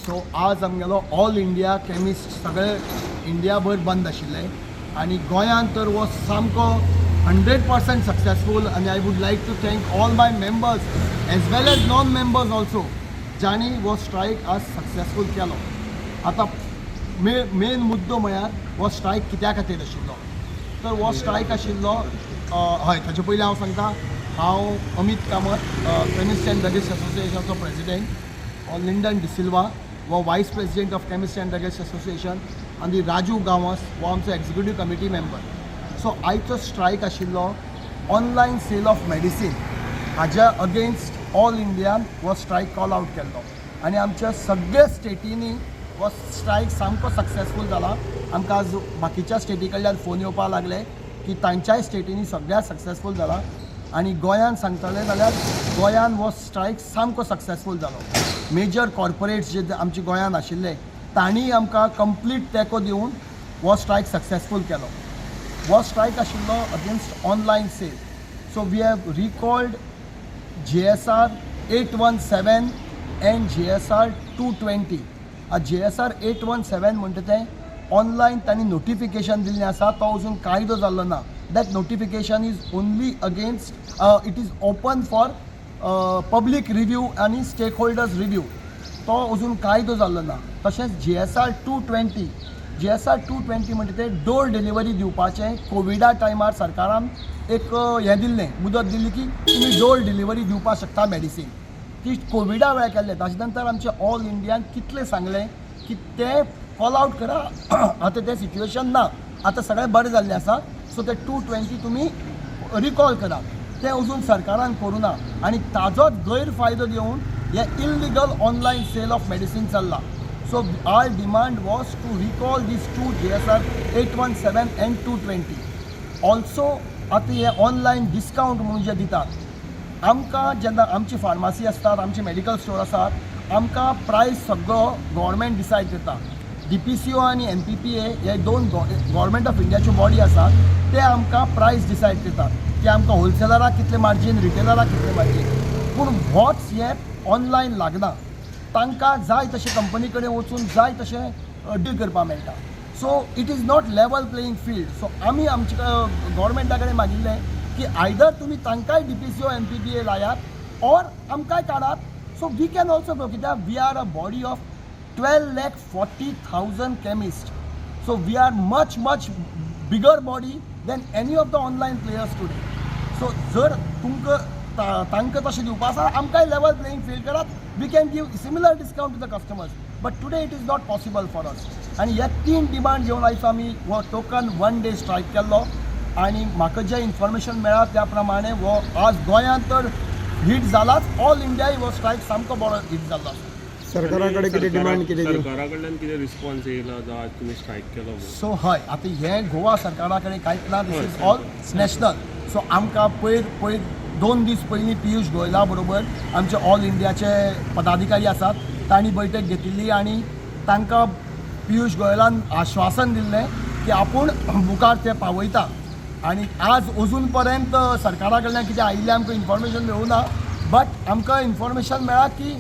So आज आमगेलो all India chemist सगळे इंडियाभर बंद आशिल्ले आनी गोंयांत तर हो सामको 100% सक्सेसफूल. आनी I would like to thank all my members as well as non members also, जांणी हो स्ट्रायक आज सक्सेसफूल केलो. आतां मेन मुद्दो म्हळ्यार हो स्ट्रायक कित्या खातीर आशिल्लो? तर हो स्ट्रायक आशिल्लो, हय, ताचे पयलीं हांव सांगता, हांव Amit Kamat, chemist and druggist असोसिएशनाचो प्रेसिडेंट. हो लिंडन डिसिल्वा, हो Vice President of Chemist and Druggist Association, आनी राजू गांवस हो आमचो एक्झिक्युटीव कमिटी मेंबर. सो आयचो स्ट्रायक आशिल्लो ऑनलायन सेल ऑफ मेडिसीन हाज्या अगेन्स्ट. ऑल इंडियान हो स्ट्रायक कॉल आउट केल्लो आनी आमच्या सगळ्या स्टेटींनी हो स्ट्रायक सामको सक्सेसफूल जाला. आमकां आज बाकीच्या स्टेटी कडल्यान फोन येवपाक लागले की तांच्याय स्टेटींनी सगळ्या सक्सेसफूल जाला. आनी गोंयान सांगतले जाल्यार गोंयान हो स्ट्रायक सामको सक्सेसफूल जालो. मेजर कॉर्पोरेट्स जे आमच्या गोंयान आशिल्ले, तांणी आमकां कंप्लीट तेंको दिवन हो स्ट्रायक सक्सेसफूल केलो. हो स्ट्रायक आशिल्लो against online sale. So we have recalled GSR 817 and GSR 220. GSR 817 म्हणटा तें ऑनलायन तांणी नोटिफिकेशन दिल्लें आसा, तो अजून कायदो जाल्लो ना. That notification is only against, it is open for public review आनी स्टेक होल्डर्स रिव्यू. तो अजून कायदो जाल्लो ना. तशेंच GSR 220, GSR 220 म्हणटा ते डोर डिलिव्हरी दिवपाचें. कोविडा टायमार सरकारान एक हें दिल्लें, मुदत दिल्ली की तुमी डोर डिलिव्हरी दिवपाक शकता मेडिसीन. ती कोविडा वेळार केल्लें. ताजे नंतर आमचे ऑल इंडियान कितलें सांगलें की ते कॉल आउट करा, आतां तें सिट्युएशन ना, आतां सगळें बरें जाल्लें आसा, सो ते 220 तुमी रिकॉल करा. तें अजून सरकारान करूं ना आनी ताजोच गैरफायदो घेवन हे illegal online sale of medicine चल्ला. So our demand was to recall these two GSR 817 and 220 also. आतां हे ऑनलायन डिस्कावंट म्हणून जे दितात, आमकां जेन्ना आमची फार्मासी आसतात, आमचे मेडिकल स्टोर आसात, आमकां प्रायस सगळो गव्हर्मेंट डिसायड करता. डीपीसीओ आनी एनपीपीए हे दोन गव्हर्मेंट ऑफ इंडियाच्यो बॉडी आसात, ते आमकां प्रायस डिसायड करतात की आमकां होलसेलराक कितले मार्जीन, रिटेलराक कितले मार्जीन. पूण होच हें ऑनलायन लागना. तांकां जाय तशें कंपनी कडेन वचून जाय तशें डील करपाक मेळटा. So it is not level playing field. So आमी आमचे गव्हर्मेंटा कडेन मागिल्लें की आयदर तुमी तांकांय डीपीसीओ, एनपीपीए लायात ऑर आमकांय काडात, so we can also go. कित्याक we are a body of 12,40,000 chemist, so we are much much bigger body than any of the online players today. So जर तुमकां तांकां तशें दिवपा आसा, आमकांय लेवल प्लेईंग फील्ड करात. We can give similar discount to the customers, but today it is not possible for us. आनी हे तीन डिमांड घेवन आयज आमी हो टोकन वन डे स्ट्रायक केल्लो. आनी म्हाका जें इन्फॉर्मेशन मेळ्ळा त्या प्रमाणे हो आज गोंयांत तर हिट जालाच, ऑल इंडियाय हो स्ट्रायक सामको बरो हिट जाल्लो आसा. सरकारा कडेन कितें डिमांड कितें ती? सरकारा कडल्यान कितें रिस्पॉन्स येयला जो आज तुमी स्ट्रायक केलो म्हणून? सो हय, आतां हें गोवा सरकारा कडेन कांयच ना. This is all national. So आमकां पयर पयर 2 दीस पयलीं पियुष गोयला बरोबर आमचे ऑल इंडियाचे पदाधिकारी आसात, तांणी बैठक घेतिल्ली आनी तांकां पियुष गोयलान आश्वासन दिल्लें की आपूण मुखार ते पावयता. आनी आज अजून पर्यंत सरकारा कडल्यान कितें आयिल्लें आमकां इन्फॉर्मेशन मेळूं ना, बट आमकां इन्फॉर्मेशन मेळ्ळा की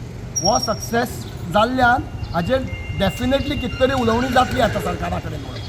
हो सक्सेस जाल्ल्यान हाजेर डेफिनेटली कितें तरी उलोवणी जातली आतां सरकारा कडेन म्हणून.